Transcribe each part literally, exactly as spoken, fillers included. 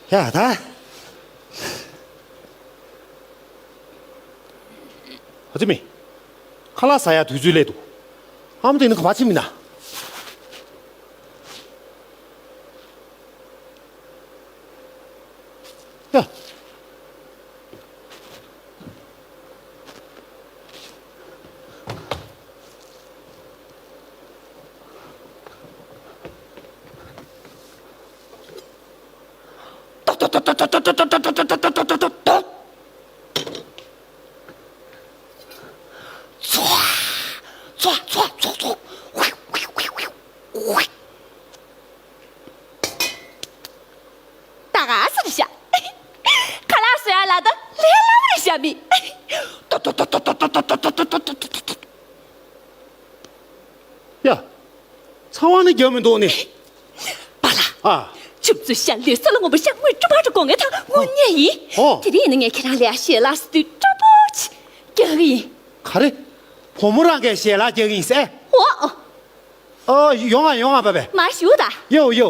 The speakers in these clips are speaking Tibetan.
ཡ་ད། ཨ་ཙི་མི། ཁ་ལག་ཟ་ཡ་དུས་ཚོད་སླེབས་འདུག་ཨ་མ་དེ་ནི་ག་པར་ཕྱིན་མིན་ན། ཡ། ད་ག་ས་རེད་ཤག་ཁ་ལག་བཟོ་ཡ་ལ་ད་ལས་སླ་པོ་རེད་ཤག་མི། ཡ། ཚ་བ་ནི་རྒྱག་མི་འདུག་ནི། པཱ་ལགས། ཨ། ཆུ་བཙོ་ཤ་ལས་སོལ་སྔོན་པོ་ཤ་དངོས་སྤྲོ་པོ་འགྲོ་དགོས་ངེས་ཐང་དངོས་གནས་ཡིན། ཨོ། དེ་རིང་ཡིན་ན་ངས་ཁྱེད་རང་ལ་ཞལ་ལག་ཟ་དུས་སྤྲོ་པོ་ཅིག་རྒྱག་གི་ཡིན། ག་རེ། བུ་མོ་རང་གིས་ཞལ་ལག་རྒྱག་གི་ཡིན་ཟེར། ཨོ། ཨོ། ཡོང་ང་ཡོང་ང་པ་པས། མར་ཞུ་ད། ཡོ་ཡོ།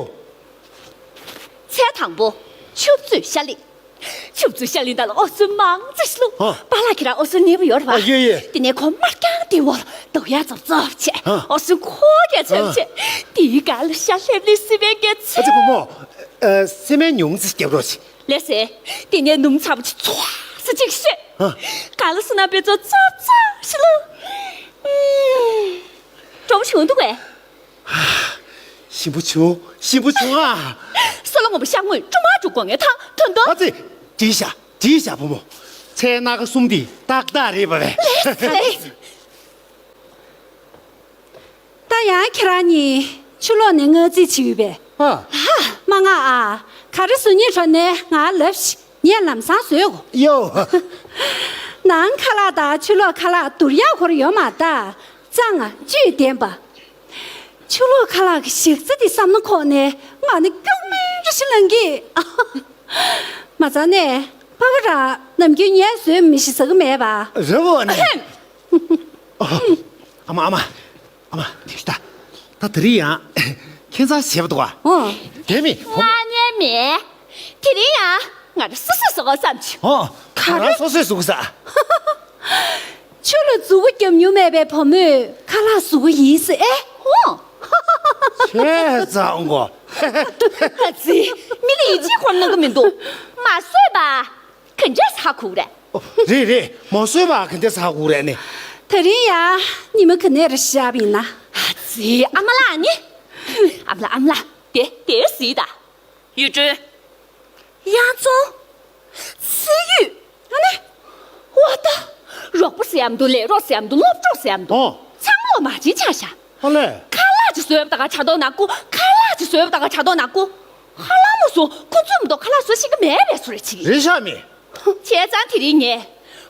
ཚལ་དང་པོ། ཆུ་བཙོ་ཤ་ལས། ཆུ་བཙོ་ཤ་ལས་ད་ལ་ཨོ་སོན་མང་ཙི་ཞིག་བླུགས། ཨ། པཱ་ལགས་ཁྱེད་རང་ཨོ་སོན་ནི་བུ་ཡོད་རེད་པ། ཨ་ཡོད་ཡོད། དེ་ནས་ཁོ་དམར་རྐྱང་དེ་བོར་དུག་ཡ་ཙོབ་ཙོབ་བྱས། ཨ། ཨོ་སོན་ཁོ་རྒྱ་ཙོབ་བྱས། དེའི་སྒང་ལ་ཤ་ལྷེབ་ལེ་སི་མན་གྱི་ཚལ། ཨ་ཙི་བུ་མོ། ཨ། སི་མན་ཉུང་ཙི་རྒྱབ་རོགས་བྱེད། ལགས་སེ། དེ་ནས་སྣུམ་ཚ་པོ་ཅིག་ཚོགས་སེ་ཅིག་བཤོས། ཨ། གང་ལ་སོ་ན་པེ་ཙོ་ཙོབ་ཙོབ་ཞིག་བླུགས། ཨུམ། སྤྲོ་པོ་བྱུང་འདུག་གས། ཞིམ་པོ་བྱུང་། ཞིམ་པོ་བྱུང་ཨ། སོལ་སྔོན་པོ་ཤ་དངོས་སྤྲོ་མ་འགྲོ་དགོས་ངེས་ཐང་ཐོན་ཐོན། ཨ་ཙི། འགྲིག་ཤག་འགྲིག་ཤག་བུ་མོ། ཚལ་སྣ་ཁ་གསུམ་འདི་ཏག་ཏག་རེད་པ་བས། ལགས་སེ། ད་ཡང་ཁྱེད་རང་གཉིས་ཕྱི་ལོགས་ནས་ངལ་རྩོལ་བྱེད་ཡོད་པས། ཨ། མ་ང་ཨ། ག་རེ་བཟོ་སྙིང་བྲོ་ནས་ང་ལབ་ཤིག་ངས་ལམ་སང་བཟོས་གོ། ཡོ། ནང་ཁ་ལག་དང་ཕྱི་ལོགས་ཁ་ལག་བསྡུར་ཡག་ཁོ་ར་ཡོད་མ་རེད་ད། གཙང་ང་བཅུད་ལྡན་པ། ཕྱི་ལོགས་ཁ་ལག་གི་ཞིག་རྩི་དེ་བསམ་ན་ཁོག་ནས་ང་ནི་སྐྱུག་མིང་འདྲ་ཞིག་ལངས་གི། མ་ཚད་ནས་པ་ཕ་རང་ནམ་རྒྱུན་ངས་བཟོས་མི་ཞིག་ཟ་གི་མེད་པ། རེད་བོ་ནི། ཨ་མ་ཨ་མ། ཨ་མ། དེ་ལྟ། ད་དེ་རིང་ཡང་ཁྱད་མཚར་བྱས་པ་འདུག་ག་ཨོ། དེ་མིན་བུ་མོ། ང་ཉན་མེད། དེ་རིང་ཡང་ང་རང་སོ་སོས་བཟོ་དགོས་བསམ་བྱུང་། ཨོ། ག་རེ། ང་རང་སོ་སོས་བཟོ་དགོས་ས། ཆུ་ལ་མཛུ་གུ་རྒྱབ་མྱོང་མེད་པའི་བུ་མོས་ཁ་ལག་བཟོ་གི་ཡིན་ཟེར་ཨེ། ཨོ། བྱས་ཙང་གོ། ཨ་ཙི། མི་ལ་ཡིད་ཆེས་ཁོམ་གནང་གི་མི་འདུག་མ་བཟོས་པ། ག་འདྲས་ཧ་གོ་རེད། ཨོ། རེད་རེད། མ་བཟོས་པ་ག་འདྲས་ཧ་གོ་རེད་ནི། དེ་རིང་ཡ། ཉི་མ་ག་ནས་རེ་བཞག་པ་ཡིན་ན། ཨ་ཙི། ཨ་མ་ལགས་ནི། ཨ་མ་ལགས་ཨ་མ་ལགས། དེ་དེ་གཟིགས་དང་། གཡུ་སྒྲོན། གཡང་ཚོང་། ཚེ་ཡུས། ཨ་ནི། ཝ་ད། རོགས་པ་ཟེར་ཡ་མི་འདུག་ལས་རོགས་ཟེར་ཡ་མི་འདུག་སློབ་གྲོགས་ཟེར་ཡ་མི་འདུག་ཨོ། ཚང་མ་མ་བྱན་ཆགས་ཤག་ཨ་ལས། ཁ་ལག་ཅིག་བཟོས་པ་ད་ག་ཆགས་མདོག་ནག་པོ། ཁ་ལག་ཅིག་བཟོས་པ་ད་ག་ཆགས་མདོག་ནག་པོ། ཧ་ལམ་མོ་སོང་ཁོ་ཚོས་མི་འདུག་ཁ་ལག་བཟོ་ཤེས་ཀྱི་མེད་པའི་བཟོ་རེ་བྱེད་ཀྱི། རེད་ཤག་མི། བྱས་ཙང་དེ་རིང་ངས་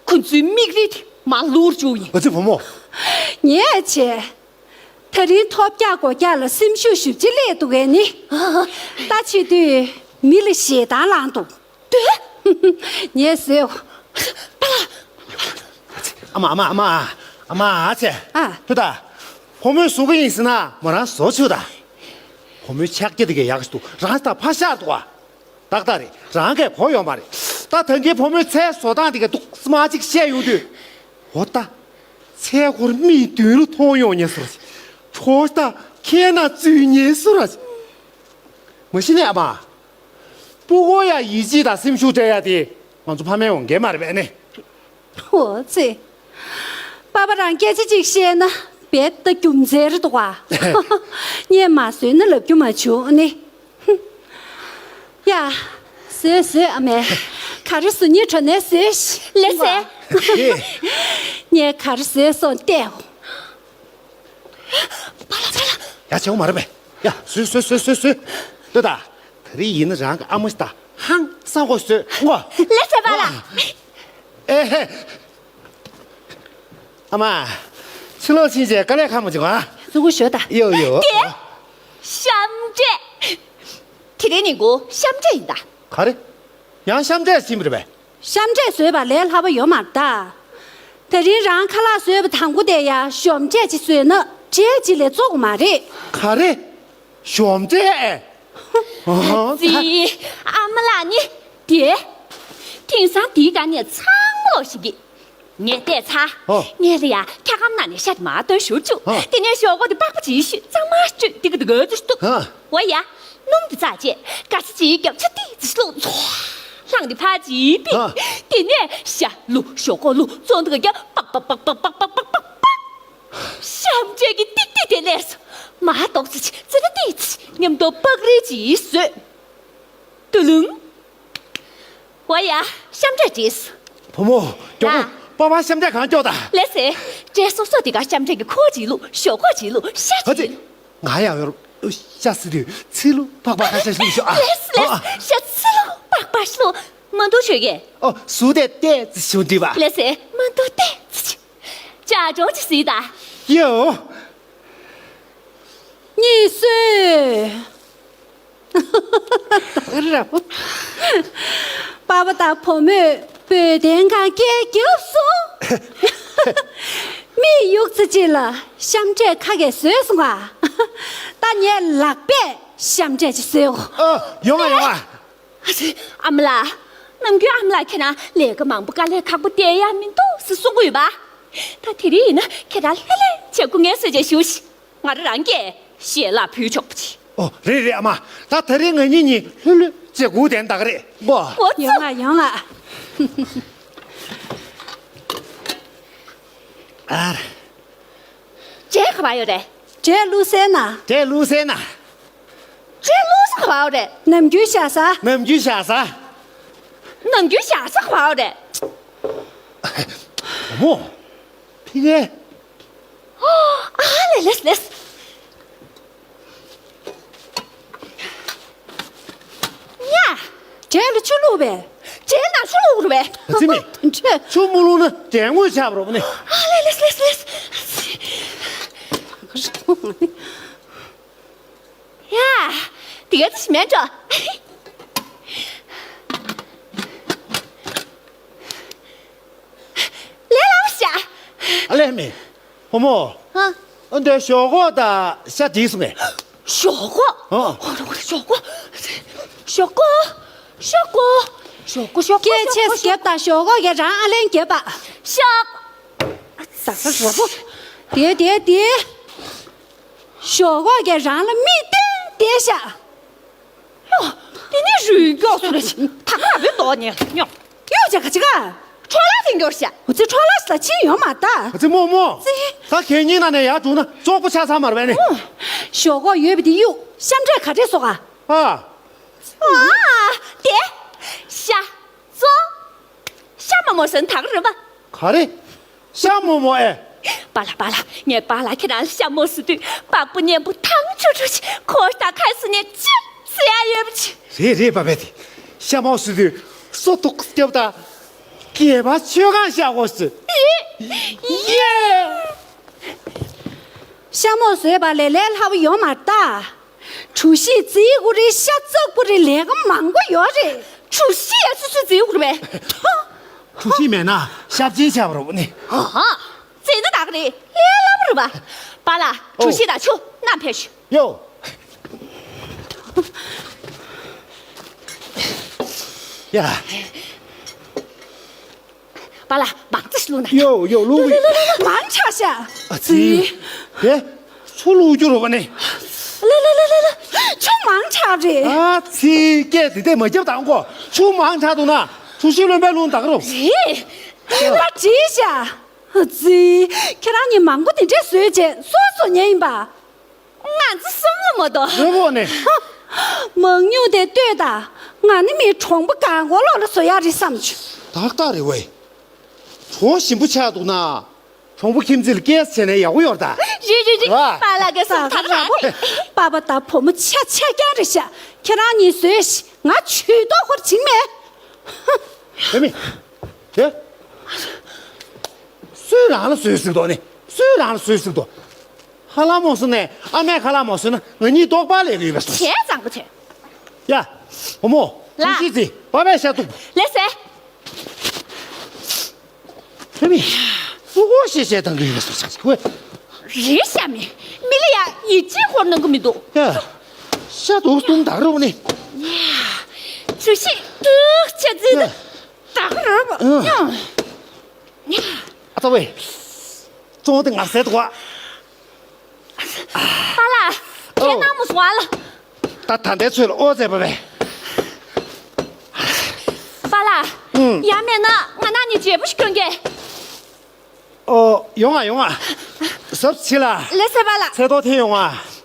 ཁོ་ཚོའི་མིག་རིལ་དེ་མར་བླུགས་བཅུག་ཡིན། ཨ་ཙི་བུ་མོ། ངས་བྱས། དེ་རིང་ཐོབ་རྒྱག་སྒོ་རྒྱག་ལ་སེམས་ཤུགས་ཞེ་པོ་ཅིག་སླེབས་འདུག་གས་ནི། ད་བྱེད་དུས་མི་ལ་ཞེ་སྡང་ལངས་འདུག་སྡོད། ངས་བཟོས། ཨ་མ་ཨ་མ་ཨ་མ། ཨ་མ་ཨ་ཙི། ཨ། ཐུ་ད། བུ་མོས་བཟོ་གི་ཡིན་ཟེར་ན་མོ་རང་བཟོ་ཆོག་ད། བུ་མོའི་ཕྱག་རྒྱ་དེ་གས་ཡག་ཞིག་འདུག་རང་ད་ཕ་ཤག་འདུག་ཨ། ཏག་ཏག་རེད། རང་གིས་གོ་ཡོད་མ་རེད། ད་ད་གིན་བུ་མོའི་ཚལ་བཟོ་སྟངས་དེ་གས་འདུག་སེ་མ་ཅིག་བཤད་ཡོང་དུས། འོ་ད། ཚལ་ཁོར་མིག་མདུན་རུ་མཐོང་ཡོང་ཉེ་སོ་ར་ཅིག་གྲོགས་ད་ཁྱེད་ན་བཙུད་ཉེ་སོ་ར་ཅིག་མ་གཞི་ནས་ཨ་མ། སྤུ་གུ་ཡ་ཡིད་ཆེས་དང་སེམས་ཤུགས་སྤྲད་ཡ་དེ་ང་ཚོ་ཕ་མའི་འོས་འགན་མ་རེད་པས་ནི། འོ་ཙི། པ་ཕ་རང་སྐད་ཆ་གཅིག་བཤད་ན་བེད་ད་རྒྱུ་མཚན་རེད་འདུག་ག་ངས་མ་བཟོས་ན་ལབ་རྒྱུ་མ་བྱུང་ནི། ཧུམ། ཡ། བཟོས་བཟོས་ཨ་མས། ག་རེ་བཟོ་སྙིང་བྲོ་ནས་བཟོས་ཤིག་ལགས་སེ། ངས་ག་རེ་བཟོས་སོང་བལྟས་འོ། ཡ་བྱེད་འོ་མ་རེད་པས། ཡ་བཟོས་བཟོས་བཟོས་བཟོས་བཟོས། ལྟོས་དང་། ད་རེས་ཡིན་ན་རང་གི་ཨ་མ་ཞིག་དང་ཧང་སང་གོ་བཟོས་འོ། ལགས་སེ་པ་ལགས། ཨེ་ཧེ། ཨ་མ། ཕྱི་ལོགས་ཕྱིན་བྱས་དཀའ་ལས་ཁག་མ་བྱུང་ཨ། གཟུགས་པོ་ཞོ་ད། ཡོ་ཡོ། དེ། ཤམ་འབྲས། དེ་རིང་ནི་གོ་ཤམ་འབྲས་ཡིན་ད། ག་རེ། ཡང་ཤམ་འབྲས་ཟིན་པ་རེད་པས། ཤམ་འབྲས་བཟོས་པ་ལས་སླ་པོ་ཡོད་མ་རེད་ད། དེ་རིང་རང་ཁ་ལག་བཟོས་པ་དང་པོ་དེ་ཡ་ཤམ་འབྲས་ཅིག་བཟོས་ན་འབྲས་ཅིག་ལས་བཙོག་གི་མ་རེད། ག་རེ། ཤམ་འབྲས་ཨེ། ཨ་ཙི། ཨ་མ་ལགས་ནི་དེ། དེང་སང་དེའི་སྒང་ནས་ཚང་མ་ལོག་ཤེས་ཀྱི། ངས་བལྟས་ཚར། ཨོ། ངས་ལ་ཡ་འཁྱག་སྒམ་ནང་ནས་ཤ་དེ་མར་བཏོན་ཞོར་བཅུག་ཨ། དེ་ནས་ཞོག་ཁོག་དེ་པགས་པ་ཅིག་བཤུས། གཙང་མ་བཅོས་ཏི་ཀ་དེ་གོས་ཚུལ་ཏུ། ཨ། འོ་ཡ། སྣུམ་དེ་བཙགས་རྗེས་དཀར་ཆ་ཅིག་རྒྱབ་ཆ་ཏི་ཙི་བླུགས། ཚོ། ལྷང་དེ་ཕར་ཅིག་ཕིག་ཨ། དེ་ནས་ཤ་བླུགས། ཞོག་ཁོག་བླུགས། བཙོང་དེ་ག་རྒྱབ་པག་པག་པག་པག། ཤམ་ཅན་གྱི་ཏིག་ཏིག་དེ་ལས་སོ། མ་གཏོགས་ཚེ་ཚེ་ན་ཏིག་ཚེ་མཉམ་དུ་པགས་རིལ་ཅིག་བཟོས། ཏུ་ལུང་། འོ་ཡ། ཤམ་ཅན་བྲིས། བུ་མོ། མགྱོགས་པོ། ཨ། པགས་པ་ཤམ་ཅན་གང་སྐྱོག་ད། ལེ་སེ། བྲེ་སོ་སོ་དེ་ག་ཤམ་ཅན་གྱི་ཁོག་ཅིག་བླུགས། ཞོག་ཁོག་ཅིག་བླུགས། ཤ་ཨ་ཅེ། ཅིག་བླུགས། ང་ཡང་ཡོར། ཤ་ཟེར་དུས་ཚིལ་ལུ་པགས་པ་ཁ་ཤ་ཤ་ཤ་ཨ། ལེ་སེ་ལེ་སེ། ཨ། ཤ་ཚིལ་ལུ་པགས་པ་ཤ་ལུ། མ་འདུག་ཆོས་ཀྱི། ཨོ་ཟུག་དེ་ཏེ་ཙི་ཤོ་འདི་བ། ལེ་སེ། མ་འདུག་ཏེ་ཙི། ཅ་ཅོ་ཅི་སི་ད། ཡོ། གཉིས་སུ། ད་ག་ར། པ་པ་དང་བུ་མོས་བོད་དོན་ཁང་སྐད་རྒྱབ་སོང་། མི་ཡུག་ཙི་ཅི་ལ་ཤམ་འབྲས་ཁ་གས་བཟོས་སོང་ང་། ད་ངས་ལག་པས་ཤམ་འབྲས་ཅི་བཟོས་འོ། ཨ། ཡོང་ང་ཡོང་ང་། ཨ་ཙི། ཨ་མ་ལགས། ནམ་རྒྱུན་ཨ་མ་ལགས་ཁྱེད་རང་ལས་ཀ་མང་པོ་དཀའ་ལས་ཁག་པོ་བསྡད་ཡ་མི་འདུག་ཟེར་གསུང་གི་ཡོད་པ། ད་དེ་རིང་ཡིན་ན་ཁྱེད་རང་ལྷོད་ལྷོད་བྱས་སྐུ་ངལ་གསོ་བྱས་བཞུགས་ཤིག་ང་རང་རང་གིས་ཞལ་ལག་ཕུལ་ཆོག་པ་ཅིག་ཨོ་རེད་རེད་ཨ་མ། ད་དེ་རིང་ང་གཉིས་གཉིས་ལྷོད་ལྷོད་བྱས་སྒུག་བསྡད་ད་ག་རེད་གོ། འོ་ཙི། ཡོང་ང་ཡོང་ང་། ཨ། འབྲས་ག་པར་ཡོད་རེད། འབྲས་བླུགས་སའི་ནང་། འབྲས་བླུགས་སའི་ནང་། འབྲས་བླུགས་ས་ག་པར་ཡོད་རེད། ནམ་རྒྱུན་བཞག་ས། ནམ་རྒྱུན་བཞག་ས། ནམ་རྒྱུན་བཞག་ས་ག་པར་ཡོད་རེད། བུ་མོ། ཕི་གེ། ཨ་ལེ་ལེ་ལེ། ཡ། འབྲས་ལ་ཆུ་བླུགས་པས། འབྲས་ནང་ཆུ་བླུགས་རེད་པས། ཙི་མི། འབྲས། ཆུ་མ་བླུགས་ན་འབྲས་རྔོས་ཆགས་པ་རེད་པ་ནི། ཨ་ལེ་ལེ་ལེ་ལེ། ཡ། དེ་ག་ཚོད་ཞིག་མེད་འགྲོ། ལས་སླ་པོ་ཤག་ཨ་ལས་མེད། བུ་མོ། ཨ། ཨ་འདྲ་ཞོག་ཁོག་དང་ཤ་བྲིས་སོང་ངས། ཞོག་ཁོག་ཨ། ཨོ་རོ་ཞོག་ཁོག་ཞོག་ཁོག་ཞོག་ཁོག་ཞོག་ཁོག་ཞོག་ཁོག་སྐད་ཆས་རྒྱབ་དང་ཞོག་ཁོག་གི་རང་ཨ་ལན་རྒྱབ་པ། ཤག་ད་ས་རོ་པོ། དེ་དེ་དེ། ཞོག་ཁོག་གི་རང་ལ་མིག་བསྟན་བསྡད་ཤག་ཨོ། དེ་ནི་རུས་མགྱོགས་སུ་རེ་ཞིག་ཐག་ར་བའི་མདོག་ཉེ་ཉོག་གཡོག་བྱ་ག་ཅི་ག་འཕྲོ་བརླག་དེ་མགྱོགས་ཤག་འུ་ཚོའི་འཕྲོ་བརླག་ཞིག་ལ་ཕྱིན་ཡོང་མ་ད། འུ་ཚོ་རྨོ་རྨོ། ཙི། ད་གད་སྙིགས་ནང་ནས་ཡར་བྱུང་ན་བཙོག་པོ་ཆགས་ཚར་མ་རེད་པས་ནི། ཨོ། ཞོག་ཁོག་ཡོད་པ་དེ་གཡུག་ཤམ་འབྲས་ག་འདྲས་བཟོ་ག་ཨ། ཨ། དེ། ཤ། བཙོ། ཤ་མོག་མོག་ཟེར་ན་ད་ག་རེད་པ། ག་རེ། ཤ་མོག་མོག་ཨེ། པཱ་ལགས་པཱ་ལགས། ངས་པཱ་ལགས་ཁྱེད་རང་ལ་ཤ་མོག་ཟེར་དུས་པགས་པ་མཉེན་པོ་ཐང་ཆུ་ཆུ་ཞིག་ཁོ་ད་ཁ་སི་ནས་ཅི་ཟེར་ཡ་ཡོད་པ་ཅི། རེད་རེད་པཱ་པཱ་དེ། ཤ་མོག་ཟེར་དུས་སོ་ཐུག་སྐྱབས་དང་། སྐྱེས་པ་ཆོས་གང་ཤ་གོ་ཟེར། ཡེ། ཤ་མོག་བཟོས་པ་ལས་ལས་སླ་པོ་ཡོད་མ་རེད་ད། གྲོ་ཞིབ་བརྫིས་དགོས་རེད། ཤ་བཙག་དགོས་རེད། ལས་ཀ་མང་པོ་ཡོད་རེད། གྲོ་ཞིབ་ཡ་སུ་སུ་བརྫིས་དགོས་རེད་པས། གྲོ་ཞིབ་མེད་ན་ཤ་བརྫིས་བྱ་བ་རུ་ནི། ཨ་ཧ། བརྫིས་ན་ད་ག་རེད། ལས་སླ་པོ་རེད་པ། པཱ་ལགས་གྲོ་ཞིབ་དང་ཆུ་ནང་ཕེབས་ཤོག་ཡོ། ཡ། པཱ་ལགས་མང་ཙམ་ཞིག་བླུགས་ན། ཡོ་ཡོ་བླུགས་དགོས། མང་ཆགས་ཤག་ཨ་ཙི། དེ་ཆུ་བླུགས་རྒྱུ་རེད་པ་ནི། ལ་ལ་ལ་ལ་ལ། ཆུ་མང་ཆགས་རེད། ཨ་ཙི། སྐད་དེ་དེ་མ་རྒྱབ་དང་གོ། ཆུ་མང་ཆགས་འདུག་ན་ཆུ་ཤེལ་རློན་པས་བླུགས་ད་ག་རུ། རེད། ཁྱེད་ལ་བྲིས་ཤག་ཨ་ཙི། ཁྱེད་རང་གཉིས་མང་པོ་དེ་འདྲས་བཟོས་རྗེས་སོ་སོ་ཉལ་ཡིན་པ། ང་ཚོ་གསུམ་ལ་མ་གཏོགས། རེད་པ་ནི། མང་ཉུང་དེ་ལྟོས་དང་། ང་ནི་མི་གྲོང་པ་གང་གོ་ལོག་ལ་བཟོ་ཡག་རེད་བསམ་བྱུང་། ཏག་ཏག་རེད་པས། གྲོང་ཞིམ་པོ་ཆགས་འདུག་ན། གྲོང་པ་ཁྱིམ་མཚེས་ལ་སྐྱེལ་བྱས་ན་ཡག་པོ་ཡོད་རེད་ད། རེད་རེད་རེད། ཨ། པཱ་ལགས་ཀྱི་བསམ་ཐག་རང་རེད། པཱ་པཱ་དང་བུ་མོ་ཆ་ཆ་རྐྱང་རེད་ཤག་ཁྱེད་རང་གཉིས་བཟོས་ཤིག་ང་ཇུས་གཏོགས་ཧོར་བྱིང་མེད། དེ་མིན། དེ། སུས་རང་ལ་བཟོས་ཟིག་དོ་ནི། སུས་རང་ལ་བཟོས་ཟིག་དོ། ཧ་ལམ་མོ་སོང་ནས་ཨ་མས་ཁ་ལག་མ་བཟོས་ན་ང་གཉིས་ལྟོགས་པ་ལས་ཀྱི་ཡོད་པས་སོ། བྱས་ཙང་པོ་བྱས། ཡ། བུ་མོ། ལ། ཐུགས་རྗེ་ཆེ། པཱ་པཱས་ཤ་གཏུགས། ལགས་སེ། ཧེ་མི། སུ་གོ་ཤེས་ཤེས་དང་གི་ཡོད་སོ་ཆགས་ཤིག་ཝེ། རེད་ཤ་མི། མི་ལ་ཡ་ཡིད་ཆེས་ཧོར་གནང་གི་མི་འདུག་ཡ། ཤ་དུག་གསུམ་དག་རུ་ནི། གྲུ་བཞི་ཀྲུག་བྱས་ཙི་ད་ག་ར་བ། ཨ་ཙི་བས། བཙོང་དེ་ངར་ཟས་འདུག་པ། པཱ་ལགས། ཁྱེད་ནང་མོ་སོང་ཨ་ལ། ད་ད་ལྟའི་ཚོད་ལ་ཨོ་ཙེ་པ་བས། པཱ་ལགས། ཡང་མེད་ན་ང་ནང་ནས་བརྗེ་པོ་ཞིག་སྐྱོན་གྱི། ཨོ། ཡོང་ང་ཡོང་ང་། གཟབ་ཆི་ལ། ལེ་སེ་པཱ་ལགས། ཚེ་ཏོ་ཐེ་ཡོང་ང་།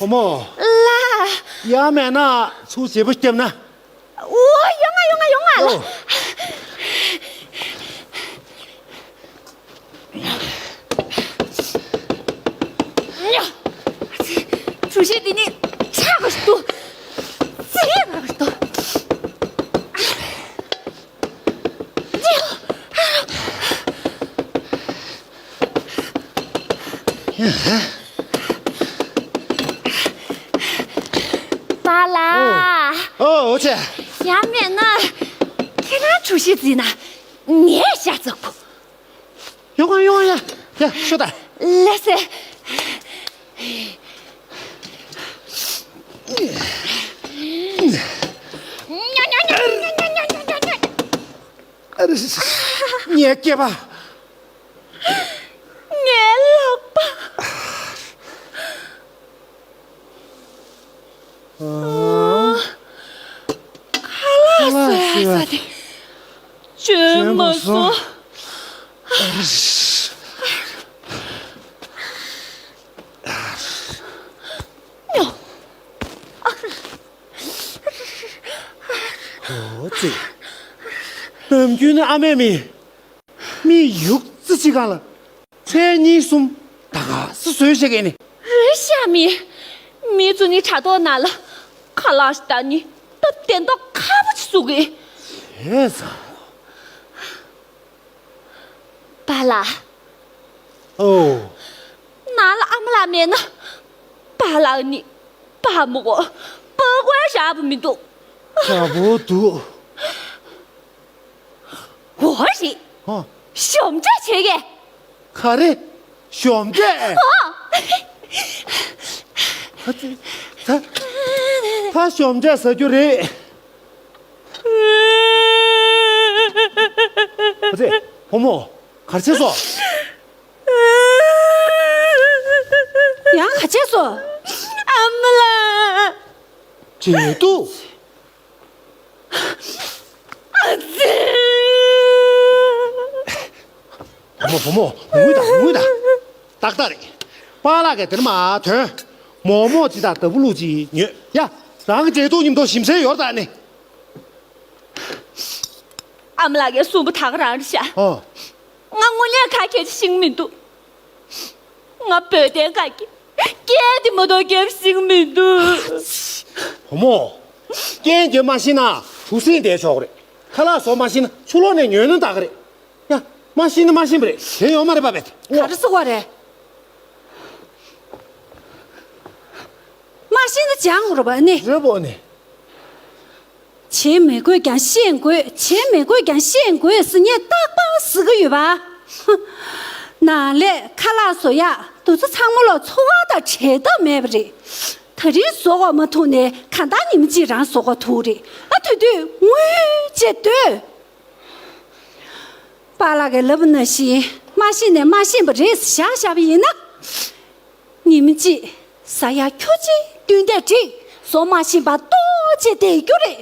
བུ་མོ། ལ། ཡང་མེད་ན་ཚུར་བརྗེ་པོ་སྐྱབས་ན། ཨོ། ཡོང་ང་ཡོང་ང་ཡོང་ང་ལ། ཨོ། གྲུ་བཞི་འདི་ནི་ཆག་ག་ཞིག་འདུག་ཙི་ག་ཞིག་འདུག་པཱ་ལགས། ཨོ། ཨོ་ཨོ་ཅེ། ཡང་མེད་ན་ཁྱེད་རང་གྲུ་བཞི་འཛིན་ན་ངས་ཤ་ཚ་གོ། ཡོང་ང་ཡོང་ང་ཡ། ཡ་ཤོད་ད། ལེ་སེ། ཨ་རེ། ངའི་སྐྱེས་པ། ངའི་ལག་པ། ཨ། ཁ་ལག་བཟོ་ཡ་ས་དེ་བྱོན་མ་སོང་། ཨོ་ཙི། ནམ་རྒྱུན་ནི་ཨ་མས་མི། མི་ཡུག་ཙི་གཅིག་གང་ལ། ཚལ་གཉིས་གསུམ་ད་ག་སེ་བཟོས་བཞག་གི་ནི། རེད་ཤག་མི། མི་ཚོ་ནི་དྲ་ཐོག་ནང་ལ་ཁ་ལག་ཞིག་ད་ནི་སྟབས་བདེ་མདོག་ཁ་པོ་ཅིག་བཟོ་གི། བྱས་ཙང་། པཱ་ལགས། ཨོ། ནང་ལ་ཨ་མ་ལགས་མེད་ན། པཱ་ལགས་ནི་དཔའ་མོ་གོ། དཔའ་རྒོད་ཞག་པོ་མི་འདུག་ཞག་པོ་འདུག་འོ་རེད། ཧ། ཞོམ་འདྲ་བྱེད་གི། ག་རེ། ཞོམ་འདྲ། ཨོ། ད་ད་ཞོམ་འདྲ་ཟ་རྒྱུ་རེད། ཨ་ཙི། བུ་མོ། ག་རེ་བྱས་སོང་། ཡང་ག་རེ་བྱས་སོང་། ཨ་མ་ལགས། བརྗེད་འདུག་ཨ་ཙི། བུ་མོ། བུ་མོ། ངུས་ད་ངུས་ད། ཏག་ཏག་རེད། པཱ་ལགས་ཀྱིས་དེར་མ་ཐོན། མོག་མོག་ཅིག་དང་ལྟ་བུ་ལུག་ཅིག་ཉོས་ཡ། རང་གི་བརྗེད་འདུག་མཉམ་དུ་ཞིམ་ཟས་ཡོད་ད་ནི། ཨ་མ་ལགས་ཀྱིས་གསུངས་པ་ད་ག་རང་རེད་ཤག་ཨོ། ང་དངུལ་ལས་ཁ་ཁྱེར་ཤེས་མི་འདུག་ང་བོད་དོན་ག་གི་སྐད་དེ་མ་གཏོགས་རྒྱབ་ཤེས་མི་འདུག་བུ་མོ། རྐྱེན་རྒྱབ་མ་ཤེས་ན་གྲུ་གཟིངས་བསྡད་ཆོག་རེད། ཁ་ལག་བཟོ་མ་ཤེས་ན་ཆུ་ལོག་ནས་ཉོས་ན་ད་ག་རེད། ཡ། མ་ཤེས་ན་མ་ཤེས་པ་རེད། དེ་ཡོད་མ་རེད་པ་བེད། ག་རེ་ཟེར་བ་རེད། མ་ཤེས་ན་སྦྱང་དགོས་རེད་པ་ནི། རེད་པོ་ནི། བྱེད་མི་དགོས་ཀྱང་ཤེས་དགོས། བྱེད་མི་དགོས་ཀྱང་ཤེས་དགོས་ཟེར་ངས་རྟག་པར་ཟེར་གྱི་ཡོད་པ། ནང་ལས་ཁ་ལག་བཟོ་ཡག་དེ་ཚོ་ཚང་མ་ལ་འཚོ་བ་དང་བྲལ་ཐབས་མེད་པ་རེད། ད་རིང་བཟོ་བ་མ་ཐུག་ནས་གང་ལྟར་ཉིན་གཅིག་རང་བཟོ་དགོས་ཐུག་རེད། ཨ་དུས་དུས་ངུས་བྱས་སྡོད། པཱ་ལགས་ཀྱིས་ལབ་པ་ནང་བཞིན་མ་ཤེས་ནས་མ་ཤེས་པ་རེད་ཟེར་བཞག་བཞག་པ་ཡིན་ན། ཉིན་གཅིག་ཟ་ཡག་ཁྱོ་གཅིག་བསྟུན་བསྡད་དྲིས་བཟོ་མ་ཤེས་པ་ལྟོགས་བྱས་བསྡད་རྒྱུ་རེད།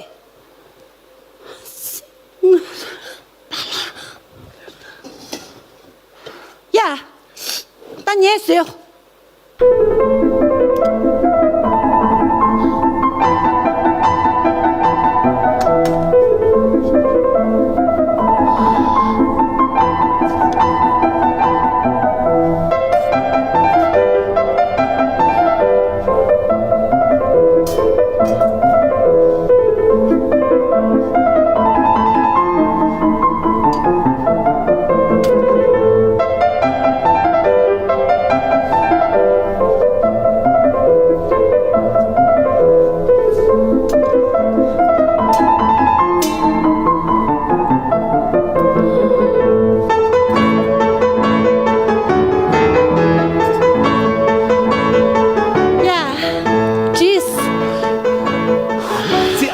ཡ། ད་ངས་བཟོས།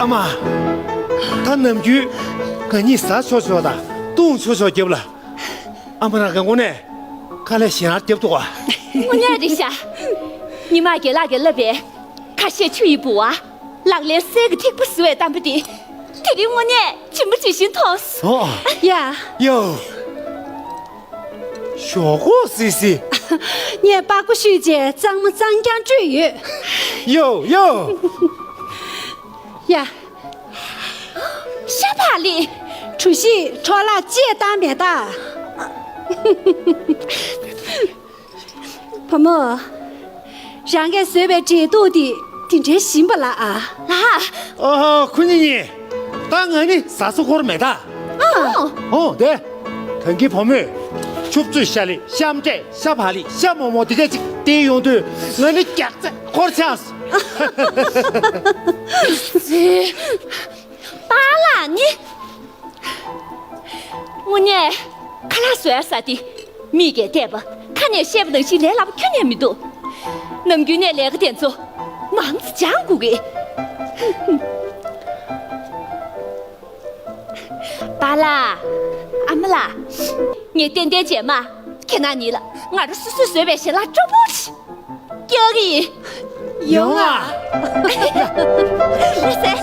མ། ད་ནམ་རྒྱུན་ང་གཉིས་ཟ་ཆོག་ཆོག་དང་བཏུང་ཆོག་ཆོག་རྒྱབ་ལ། ཨ་མ་རང་གི་དངོས་གནས་དཀའ་ལས་ཞེ་དྲག་རྒྱབ་འདུག་བ། དངོས་གནས་རེད་ཤག་ཉི་མ་རྒན་ལགས་ཀྱིས་བསླབས་པའི་ཁ་ཤས་ཆུ་ཡི་ལྦུ་བ། ལག་ལེན་གསེར་གྱི་ཐིགས་པ་ཟེར་བའི་གཏམ་དཔེ་དེ། དེ་རིང་དངོས་གནས་ཇི་མ་ཇི་བཞིན་མཐོང་སོང་། ཨོ། ཡ། ཡོ། ཞོག་ཁོག་སི་སི། ངས་པགས་པ་བཤུས་རྗེས་གཙང་མ་གཙང་རྐྱང་བཀྲུས་ཡོད། ཡོ་ཡོ། ཡ། ཤ་བག་ལེབ། གྲུ་བཞི་འཕྲོ་བརླག་ཅིག་བཏང་མེད་ད། བུ་མོ། རང་གིས་བཟོས་པའི་འབྲས་ཐུག་དེ་དེ་འདྲའི་ཞིམ་པ་ལ་ཨ། ལགས། ཨོ་ཧོ། ཁུ་ཉི་ཉི། ད་ང་ནི་ཟ་ས་འཁོར་མེད་ད། ཨ། ཨོ་དེ། གང་གི་བུ་མོས་ཆུ་བཙོས་ཤ་ལེབ་ཤམ་འབྲས་ཤ་བག་ལེབ་ཤ་མོག་མོག་དེ་འདྲ་ཅིག་བསྟན་ཡོང་དུས་ང་ནི་རྒྱགས་ཚད་འཁོར་ཆགས་སོང་། ཟེར། པཱ་ལགས་ནི། དངོས་གནས་ཁ་ལག་བཟོ་ཡ་ས་དེ་མིག་གིས་བལྟས་པ་ཁ་ནས་བཤད་པ་ནང་བཞིན་ལས་སླ་པོ་ཁྱོན་ནས་མི་འདུག་ནམ་རྒྱུན་ནས་ལས་ཀ་དེ་ཚོ་མང་ཙམ་སྦྱང་དགོས་གི། པཱ་ལགས། ཨ་མ་ལགས། ངས་ཏན་ཏན་རྗེས་མ་ཁྱེད་རྣམ་གཉིས་ལ་ང་རང་སོ་སོས་བཟོས་པའི་ཞལ་ལག་སྤྲོ་པོ་ཞིག་སྐྱེལ་གི་ཡིན། ཡོང་ཨ། ཡོང་ཨ། ལགས་སེ།